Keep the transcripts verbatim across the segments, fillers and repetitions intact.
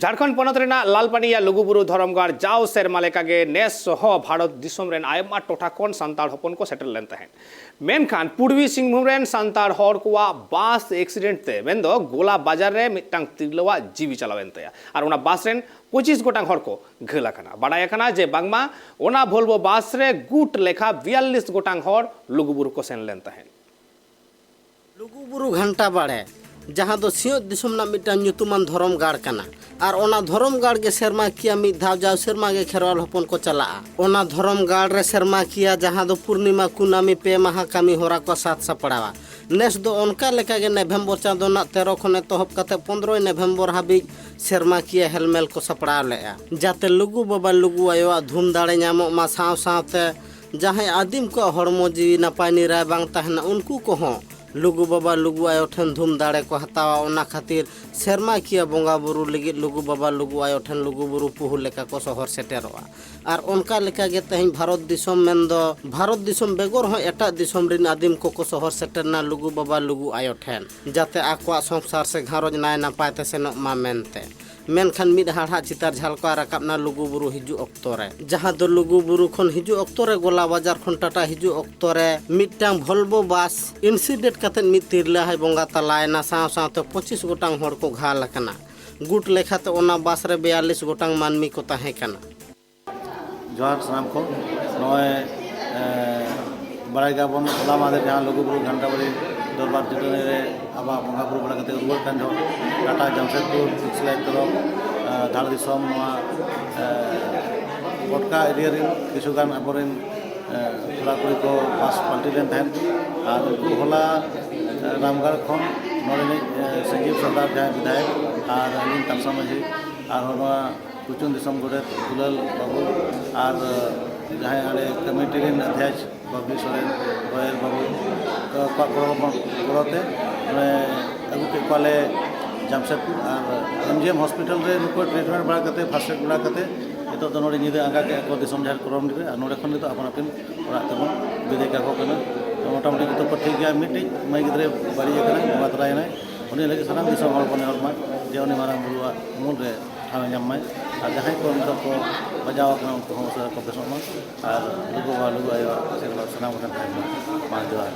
ᱡᱷᱟᱲᱠᱷᱚᱸᱰ ᱯᱚᱱᱚᱛ ᱨᱮᱱᱟᱜ ᱞᱟᱞᱯᱟᱱᱤᱭᱟ ᱞᱩᱜᱩᱵᱩᱨᱩ ᱫᱷᱚᱨᱚᱢ ᱜᱟᱲ ᱡᱟᱣ ᱥᱮᱨᱢᱟ ᱞᱮᱠᱟᱜᱮ ᱱᱮᱥ ᱦᱚᱸ ᱵᱷᱟᱨᱚᱛ ᱫᱤᱥᱚᱢ ᱨᱮᱱ ᱟᱭᱢᱟ ᱴᱚᱴᱷᱟ ᱠᱷᱚᱱ ᱥᱟᱱᱛᱟᱲ ᱦᱚᱯᱚᱱ ᱠᱚ ᱥᱮᱴᱮᱨ ᱞᱮᱱ ᱛᱟᱦᱮᱸᱫ᱾ ᱢᱮᱱᱠᱷᱟᱱ ᱯᱩᱨᱵᱤ ᱥᱤᱝᱵᱷᱩᱢ ᱨᱮᱱ ᱥᱟᱱᱛᱟᱲ ᱦᱚᱲ ᱠᱚᱣᱟᱜ ᱵᱟᱥ ᱮᱠᱥᱤᱰᱮᱱᱴ ᱛᱮ ᱢᱮᱱᱫᱚ ᱜᱳᱞᱟ ᱵᱟᱡᱟᱨ ᱨᱮ ᱢᱤᱫᱴᱟᱝ ᱛᱤᱨᱞᱟᱹᱣᱟᱜ ᱡᱤᱣᱤ ᱪᱟᱞᱟᱣᱮᱱ ᱛᱟᱭᱟ ᱟᱨ ᱚᱱᱟ ᱵᱟᱥ ᱨᱮᱱ ᱯᱚᱸᱪᱤᱥ ᱜᱚᱴᱟᱝ ᱦᱚᱲ ᱠᱚ ᱜᱷᱟᱹᱞ ᱟᱠᱟᱱᱟ᱾ ᱵᱟᱰᱟᱭ ᱟᱠᱟᱱᱟ ᱡᱮ ᱵᱟᱝᱢᱟ ᱚᱱᱟ ᱵᱷᱳᱞᱵᱳ ᱵᱟᱥ ᱨᱮ ᱜᱩᱴ ᱞᱮᱠᱷᱟ ᱵᱤᱭᱟᱞᱞᱤᱥ ᱜᱚᱴᱟᱝ ᱦᱚᱲ ᱞᱩᱜᱩᱵᱩᱨᱩ ᱠᱚ ᱥᱮᱱ ᱞᱮᱱ ᱛᱟᱦᱮᱸᱫ᱾ ᱞᱩᱜᱩᱵᱩᱨᱩ ᱜᱷᱟᱱᱴᱟ ᱵᱟᱲᱮ, ᱡᱟᱦᱟᱸ ᱫᱚ ᱥᱤᱧᱚᱛ ᱫᱤᱥᱚᱢ ᱨᱮᱱᱟᱜ ᱢᱤᱫᱴᱟᱝ ᱧᱩᱛᱩᱢᱟᱱ ᱫᱷᱚᱨᱚᱢ ᱜᱟᱲ ᱠᱟᱱᱟ᱾ ᱟᱨ ᱚᱱᱟ ᱫᱷᱚᱨᱚᱢ ᱜᱟᱲ ᱜᱮ ᱥᱮᱨᱢᱟ ᱠᱤᱭᱟᱹ ᱢᱤᱫ ᱫᱷᱟᱣ ᱡᱟᱣ ᱥᱮᱨᱢᱟ ᱜᱮ ᱠᱷᱮᱨᱣᱟᱞ ᱦᱚᱯᱚᱱ ᱠᱚ ᱪᱟᱞᱟᱜᱼᱟ᱾ ᱚᱱᱟ ᱫᱷᱚᱨᱚᱢ ᱜᱟᱲ ᱨᱮ ᱥᱮᱨᱢᱟ ᱠᱤᱭᱟᱹ ᱡᱟᱦᱟᱸ ᱫᱚ ᱯᱩᱨᱱᱤᱢᱟ ᱠᱩᱱᱟᱢᱤ ᱯᱮ ᱢᱟᱦᱟ ᱠᱟᱹᱢᱤ ᱦᱚᱨᱟ ᱠᱚ ᱥᱟᱛ ᱥᱟᱯᱲᱟᱣᱟ᱾ ᱱᱮᱥ ᱫᱚ ᱚᱱᱠᱟ ᱞᱮᱠᱟᱜᱮ ᱱᱚᱵᱷᱮᱢᱵᱚᱨ ᱪᱟᱸᱫᱚ ᱨᱮᱱᱟᱜ ᱛᱮᱨᱚ ᱠᱷᱚᱱ ᱮᱛᱚᱦᱚᱵ ᱠᱟᱛᱮ ᱯᱚᱱᱨᱚᱭ ᱱᱚᱵᱷᱮᱢᱵᱚᱨ ᱦᱟᱹᱵᱤᱡ ᱥᱮᱨᱢᱟ ᱠᱤᱭᱟᱹ ᱦᱮᱞᱢᱮᱞ ᱠᱚ ᱥᱟᱯᱲᱟᱣ ᱞᱮᱫᱼᱟ, ᱡᱟᱛᱮ ᱞᱩᱜᱩ ᱵᱟᱵᱟ ᱞᱩᱜᱩ ᱟᱭᱳᱣᱟᱜ ᱫᱷᱩᱢ ᱫᱟᱲᱮ ᱧᱟᱢᱚᱜ ᱢᱟ, ᱥᱟᱶ ᱥᱟᱶᱛᱮ ᱡᱟᱦᱟᱸᱭ ᱟᱹᱫᱤᱢ ᱠᱚᱣᱟᱜ ᱦᱚᱲᱢᱚ ᱡᱤᱣᱤ ᱱᱟᱯᱟᱭ ᱱᱤᱨᱟᱭ ᱵᱟᱝ ᱛᱟᱦᱮᱱᱟ, ᱩᱱᱠᱩ ᱠᱚᱦᱚᱸ ᱞᱩᱜᱩ ᱵᱟᱵᱟ ᱞᱩᱜᱩ ᱟᱭᱳ ᱴᱷᱮᱱ ᱫᱷᱩᱢ ᱫᱟᱲᱮ ᱠᱚ ᱦᱟᱛᱟᱣᱟ᱾ ᱚᱱᱟ ᱠᱷᱟᱹᱛᱤᱨ ᱥᱮᱨᱢᱟ ᱠᱤᱭᱟᱹ ᱵᱚᱸᱜᱟ ᱵᱩᱨᱩ ᱞᱟᱹᱜᱤᱫ ᱞᱩᱜᱩ ᱵᱟᱵᱟ ᱞᱩᱜᱩ ᱟᱭᱳ ᱴᱷᱮᱱ ᱞᱩᱜᱩ ᱵᱩᱨᱩ ᱯᱩᱦᱩ ᱞᱮᱠᱟ ᱠᱚ ᱥᱚᱦᱚᱨ ᱥᱮᱴᱮᱨᱚᱜᱼᱟ᱾ ᱟᱨ ᱚᱱᱠᱟ ᱞᱮᱠᱟᱜᱮ ᱛᱮᱦᱮᱧ ᱵᱷᱟᱨᱚᱛ ᱫᱤᱥᱚᱢ ᱢᱮᱱᱫᱚ ᱵᱷᱟᱨᱚᱛ ᱫᱤᱥᱚᱢ ᱵᱮᱜᱚᱨ ᱦᱚᱸ ᱮᱴᱟᱜ ᱫᱤᱥᱚᱢ ᱨᱤᱱ ᱟᱹᱫᱤᱢ ᱠᱚᱠᱚ ᱥᱚᱦᱚᱨ ᱥᱮᱴᱮᱨᱱᱟ ᱞᱩᱜᱩ ᱵᱟᱵᱟ ᱞᱩᱜᱩ ᱟᱭᱳ ᱴᱷᱮᱱ, ᱡᱟᱛᱮ ᱟᱠᱚᱣᱟᱜ ᱥᱚᱝᱥᱟᱨ ᱥᱮ ᱜᱷᱟᱨᱚᱸᱡᱽ ᱱᱟᱭ ᱱᱟᱯᱟᱭ ᱛᱮ ᱥᱮᱱᱚᱜ ᱢᱟ ᱢᱮᱱᱛᱮ᱾ ᱢᱮᱱᱠᱷᱟᱱ ᱢᱤᱫ ᱦᱟᱲᱦᱟᱫ ᱪᱤᱛᱟᱹᱨ ᱡᱷᱟᱞᱠᱟᱣ ᱨᱟᱠᱟᱵ ᱮᱱᱟ ᱞᱩᱜᱩ ᱵᱩᱨᱩ ᱦᱤᱡᱩᱜ ᱚᱠᱛᱚ ᱨᱮ, ᱡᱟᱦᱟᱸ ᱫᱚ ᱞᱩᱜᱩ ᱵᱩᱨᱩ ᱠᱷᱚᱱ ᱦᱤᱡᱩᱜ ᱚᱠᱛᱚ ᱨᱮ, ᱜᱚᱞᱟ ᱵᱟᱡᱟᱨ ᱠᱷᱚᱱ ᱴᱟᱴᱟ ᱦᱤᱡᱩᱜ ᱚᱠᱛᱚ ᱨᱮ ᱢᱤᱫᱴᱟᱝ ᱵᱷᱚᱞᱵᱳ ᱵᱟᱥ ᱤᱱᱥᱤᱰᱮᱱᱴ ᱠᱟᱛᱮ ᱢᱤᱫ ᱛᱤᱨᱞᱟᱹ ᱦᱚᱸᱭ ᱵᱚᱸᱜᱟ ᱛᱟᱞᱟᱭᱮᱱᱟ, ᱥᱟᱶ ᱥᱟᱶᱛᱮ ᱯᱚᱸᱪᱤᱥ ᱜᱚᱴᱟᱝ ᱦᱚᱲ ᱠᱚ ᱜᱷᱟᱹᱞ ᱟᱠᱟᱱᱟ᱾ ᱜᱩᱴ ᱞᱮᱠᱷᱟᱛᱮ ᱚᱱᱟ ᱵᱟᱥ ᱨᱮ ᱵᱤᱭᱟᱞᱞᱤᱥ ᱜᱚᱴᱟᱝ ᱢᱟᱹᱱᱢᱤ ᱠᱚ ᱛᱟᱦᱮᱸ ᱠᱟᱱᱟ᱾ ᱡᱚᱦᱟᱨ ᱥᱟᱱᱟᱢ ᱠᱚ᱾ ᱱᱚᱜᱼᱚᱭ, ᱮ, ᱵᱟᱲᱟᱭ ᱜᱮᱭᱟᱵᱚᱱ, ᱦᱚᱞᱟ ᱢᱟᱦᱫᱮᱨ ᱡᱟᱦᱟᱸ ᱞᱩᱜᱩᱵᱩᱨᱩ ᱜᱷᱟᱱᱴᱟᱵᱟᱲᱤ ᱫᱚᱨᱵᱟᱨ ᱪᱟᱹᱴᱟᱹᱱᱤ ᱨᱮ ᱟᱵᱚᱣᱟᱜ ᱵᱚᱸᱜᱟ ᱵᱩᱨᱩ ᱵᱟᱲᱟ ᱠᱟᱛᱮ ᱨᱩᱣᱟᱹᱲ ᱠᱟᱱ ᱡᱚᱦᱚᱜ ᱴᱟᱴᱟ ᱡᱟᱢᱥᱮᱫᱽᱯᱩᱨ ᱥᱤᱠᱥ ᱞᱟᱭᱤᱱ ᱛᱚᱨᱚᱯ, ᱮ, ᱫᱷᱟᱲ ᱫᱤᱥᱚᱢ ᱱᱚᱣᱟ, ᱮ, ᱠᱚᱴᱠᱟ ᱮᱨᱤᱭᱟ ᱨᱮᱱ ᱠᱤᱪᱷᱩ ᱜᱟᱱ ᱟᱵᱚᱨᱮᱱ, ᱮ, ᱠᱚᱲᱟ ᱠᱩᱲᱤ ᱠᱚ ᱵᱟᱥ ᱯᱟᱞᱴᱤ ᱞᱮᱱ ᱛᱟᱦᱮᱸᱫ᱾ ᱟᱨ ᱩᱱᱠᱩ ᱦᱚᱞᱟ, ᱮ, ᱨᱟᱢᱜᱟᱲ ᱠᱷᱚᱱ ᱱᱚᱰᱮᱱᱤᱡ, ᱮ, ᱥᱟᱹᱧᱡᱤᱵ ᱥᱚᱨᱫᱟᱨ ᱡᱟᱦᱟᱸᱭ ᱵᱤᱫᱷᱟᱭᱚᱠ ᱟᱨ ᱟᱹᱞᱤᱧ ᱛᱟᱨᱥᱟ ᱢᱟᱹᱡᱷᱤ ᱟᱨᱦᱚᱸ ᱱᱚᱣᱟ ᱠᱩᱪᱩᱝ ᱫᱤᱥᱚᱢ ᱜᱚᱰᱮᱛ ᱫᱩᱞᱟᱞ ᱵᱟᱹᱵᱩ ᱟᱨ ᱡᱟᱦᱟᱸᱭ ᱟᱞᱮ ᱠᱚᱢᱤᱴᱤ ᱨᱮᱱ ᱚᱫᱷᱭᱚᱠᱥ ᱵᱟᱵᱞᱤ ᱥᱚᱨᱮᱱ, ᱜᱚᱭᱮᱞ ᱵᱟᱹᱵᱩ, ᱠᱚᱣᱟᱜ ᱜᱚᱲᱚ, ᱜᱚᱲᱚ ᱛᱮ ᱱᱚᱰᱮ ᱟᱹᱜᱩ ᱠᱮᱫ ᱠᱚᱣᱟᱞᱮ ᱡᱟᱢᱥᱮᱫᱽᱯᱩᱨ᱾ ᱟᱨ ᱮᱢ ᱡᱤ ᱮᱢ ᱦᱚᱥᱯᱤᱴᱟᱞ ᱨᱮ ᱱᱩᱠᱩ ᱴᱨᱤᱴᱢᱮᱱᱴ ᱵᱟᱲᱟ ᱠᱟᱛᱮ, ᱯᱷᱟᱥᱴ ᱮᱰ ᱵᱟᱲᱟ ᱠᱟᱛᱮ ᱱᱤᱛᱚᱜ ᱫᱚ ᱱᱚᱰᱮ ᱧᱤᱫᱟᱹ ᱟᱸᱜᱟ ᱠᱮᱫᱼᱟ ᱠᱚ ᱫᱤᱥᱚᱢ ᱡᱟᱦᱮᱨ ᱠᱚᱨᱚᱢᱰᱤ ᱨᱮ᱾ ᱟᱨ ᱱᱚᱰᱮ ᱠᱷᱚᱱ ᱱᱤᱛᱚᱜ ᱟᱯᱟᱱ ᱟᱹᱯᱤᱱ ᱚᱲᱟᱜ ᱛᱮᱵᱚᱱ ᱵᱤᱫᱟᱹᱭ ᱠᱟᱠᱚ ᱠᱟᱱᱟ᱾ ᱢᱚᱴᱟᱢᱩᱴᱤ ᱡᱚᱛᱚ ᱠᱚ ᱴᱷᱤᱠ ᱜᱮᱭᱟ᱾ ᱢᱤᱫᱴᱤᱡ ᱢᱟᱹᱭ ᱜᱤᱫᱽᱨᱟᱹ ᱵᱟᱹᱲᱤᱡ ᱟᱠᱟᱱᱟᱭ, ᱵᱚᱸᱜᱟ ᱛᱟᱞᱟᱭᱮᱱᱟᱭ᱾ ᱩᱱᱤ ᱞᱟᱹᱜᱤᱫ ᱥᱟᱱᱟᱢ ᱫᱤᱥᱚᱢ ᱦᱚᱲ ᱵᱚᱱ ᱱᱮᱦᱚᱨ ᱢᱟ, ᱡᱮ ᱩᱱᱤ ᱢᱟᱨᱟᱝ ᱵᱩᱨᱩᱣᱟᱜ ᱩᱢᱩᱞ ᱨᱮ ᱴᱷᱟᱶ ᱮ ᱧᱟᱢ ᱢᱟᱭ᱾ ᱟᱨ ᱡᱟᱦᱟᱸᱭ ᱠᱚ ᱱᱤᱛᱚᱜ ᱠᱚ ᱵᱟᱡᱟᱣ ᱟᱠᱟᱱᱟ, ᱩᱱᱠᱩ ᱦᱚᱸ ᱩᱥᱟᱹᱨᱟ ᱠᱚ ᱵᱮᱥᱚᱜ ᱢᱟ᱾ ᱟᱨ ᱞᱩᱜᱩ ᱵᱟᱵᱟ, ᱞᱩᱜᱩ ᱟᱭᱳᱣᱟᱜ ᱟᱥᱤᱨᱵᱟᱫᱽ ᱥᱟᱱᱟᱢ ᱠᱚᱴᱷᱮᱱ ᱛᱟᱦᱮᱱ ᱢᱟ᱾ ᱢᱟ ᱡᱚᱦᱟᱨ᱾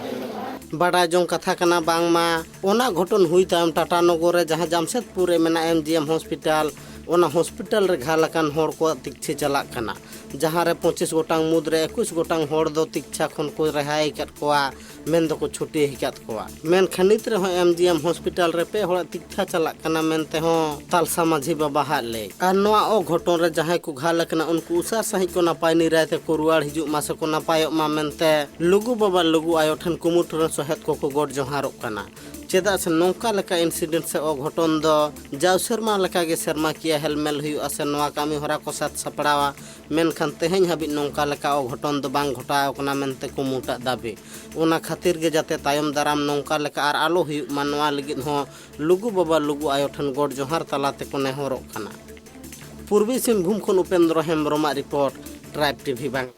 ᱵᱟᱰᱟᱭ ᱡᱚᱝ ᱠᱟᱛᱷᱟ ᱠᱟᱱᱟ, ᱵᱟᱝᱢᱟ ᱚᱱᱟ ᱜᱷᱚᱴᱚᱱ ᱦᱩᱭ ᱛᱟᱭᱚᱢ ᱴᱟᱴᱟ ᱱᱚᱜᱚᱨ ᱨᱮ ᱡᱟᱦᱟᱸ ᱡᱟᱢᱥᱮᱫᱽᱯᱩᱨ ᱨᱮ ᱢᱮᱱᱟᱜ ᱮᱢ ᱡᱤ ᱮᱢ ᱦᱚᱥᱯᱤᱴᱟᱞ, ᱚᱱᱟ ᱦᱚᱥᱯᱤᱴᱟᱞ ᱨᱮ ᱜᱷᱟᱞ ᱟᱠᱟᱱ ᱦᱚᱲ ᱠᱚᱣᱟᱜ ᱛᱤᱠᱪᱷᱟᱹ ᱪᱟᱞᱟᱜ ᱠᱟᱱᱟ, ᱡᱟᱦᱟᱸ ᱨᱮ ᱯᱚᱸᱪᱤᱥ ᱜᱚᱴᱟᱝ ᱢᱩᱫᱽ ᱨᱮ ᱮᱠᱩᱥ ᱜᱚᱴᱟᱝ ᱦᱚᱲ ᱫᱚ ᱛᱤᱠᱪᱷᱟ ᱠᱷᱚᱱ ᱠᱚ ᱨᱮᱦᱟᱭ ᱟᱠᱟᱫ ᱠᱚᱣᱟ, ᱢᱮᱱ ᱫᱚᱠᱚ ᱪᱷᱩᱴᱤ ᱟᱠᱟᱫ ᱠᱚᱣᱟ᱾ ᱢᱮᱱᱠᱷᱟᱱ ᱱᱤᱛ ᱨᱮᱦᱚᱸ ᱮᱢ ᱡᱤ ᱮᱢ ᱦᱚᱥᱯᱤᱴᱟᱞ ᱨᱮ ᱯᱮ ᱦᱚᱲᱟᱜ ᱛᱤᱠᱪᱷᱟ ᱪᱟᱞᱟᱜ ᱠᱟᱱᱟ ᱢᱮᱱᱛᱮ ᱦᱚᱸ ᱛᱟᱞᱥᱟ ᱢᱟᱹᱡᱷᱤ ᱵᱟᱵᱟ ᱦᱟᱜ ᱞᱟᱹᱭ᱾ ᱟᱨ ᱱᱚᱣᱟ ᱚᱜᱷᱚᱴᱚᱱ ᱨᱮ ᱡᱟᱦᱟᱸᱭ ᱠᱚ ᱜᱷᱟᱞ ᱟᱠᱟᱱᱟ, ᱩᱱᱠᱩ ᱩᱥᱟᱹᱨᱟ ᱥᱟᱺᱦᱤᱡ ᱠᱚ ᱱᱟᱯᱟᱭ ᱱᱤᱨᱟᱭ ᱛᱮᱠᱚ ᱨᱩᱣᱟᱹᱲ ᱦᱤᱡᱩᱜ ᱢᱟ ᱥᱮ ᱠᱚ ᱱᱟᱯᱟᱭᱚᱜ ᱢᱟ ᱢᱮᱱᱛᱮ ᱞᱩᱜᱩ ᱵᱟᱵᱟ, ᱞᱩᱜᱩ ᱟᱭᱳ ᱴᱷᱮᱱ ᱠᱩᱢᱩᱴ ᱨᱮᱱ ᱥᱚᱦᱮᱫ ᱠᱚᱠᱚ ᱜᱚᱰ ᱡᱚᱦᱟᱨᱚᱜ ᱠᱟᱱᱟ᱾ ᱪᱮᱫᱟᱜ ᱥᱮ ᱱᱚᱝᱠᱟ ᱞᱮᱠᱟ ᱤᱱᱥᱤᱰᱮᱱᱴ ᱥᱮ ᱚᱜᱷᱚᱴᱚᱱ ᱫᱚ ᱡᱟᱣ ᱥᱮᱨᱢᱟ ᱞᱮᱠᱟᱜᱮ ᱥᱮᱨᱢᱟᱠᱤᱭᱟᱹ ᱦᱮᱞᱢᱮᱞ ᱦᱩᱭᱩᱜᱼᱟ ᱥᱮ ᱱᱚᱣᱟ ᱠᱟᱹᱢᱤ ᱦᱚᱨᱟ ᱠᱚ ᱥᱟᱛ ᱥᱟᱯᱲᱟᱣᱟ, ᱢᱮᱱᱠᱷᱟᱱ ᱛᱮᱦᱮᱧ ᱦᱟᱹᱵᱤᱡ ᱱᱚᱝᱠᱟ ᱞᱮᱠᱟ ᱚᱜᱷᱚᱴᱚᱱ ᱫᱚ ᱵᱟᱝ ᱜᱷᱚᱴᱟᱣ ᱟᱠᱟᱱᱟ ᱢᱮᱱᱛᱮ ᱠᱩᱢᱩᱴᱟᱜ ᱫᱟᱹᱵᱤ᱾ ᱚᱱᱟ ᱠᱷᱟᱹᱛᱤᱨ ᱜᱮ ᱡᱟᱛᱮ ᱛᱟᱭᱚᱢ ᱫᱟᱨᱟᱢ ᱱᱚᱝᱠᱟ ᱞᱮᱠᱟ ᱟᱨ ᱟᱞᱚ ᱦᱩᱭᱩᱜ ᱢᱟ, ᱱᱚᱣᱟ ᱞᱟᱹᱜᱤᱫ ᱦᱚᱸ ᱞᱩᱜᱩ ᱵᱟᱵᱟ, ᱞᱩᱜᱩ ᱟᱭᱳ ᱴᱷᱮᱱ ᱜᱚᱰ ᱡᱚᱦᱟᱨ ᱛᱟᱞᱟ ᱛᱮᱠᱚ ᱱᱮᱦᱚᱨᱚᱜ ᱠᱟᱱᱟ᱾ ᱯᱩᱨᱵᱤ ᱥᱤᱝᱵᱷᱩᱢ ᱠᱷᱚᱱ ᱩᱯᱮᱱᱫᱨᱚ ᱦᱮᱢᱵᱨᱚᱢᱟᱜ ᱨᱤᱯᱳᱨᱴ, ᱴᱨᱟᱭᱤᱵᱽ ᱴᱤᱵᱷᱤ ᱵᱟᱝ᱾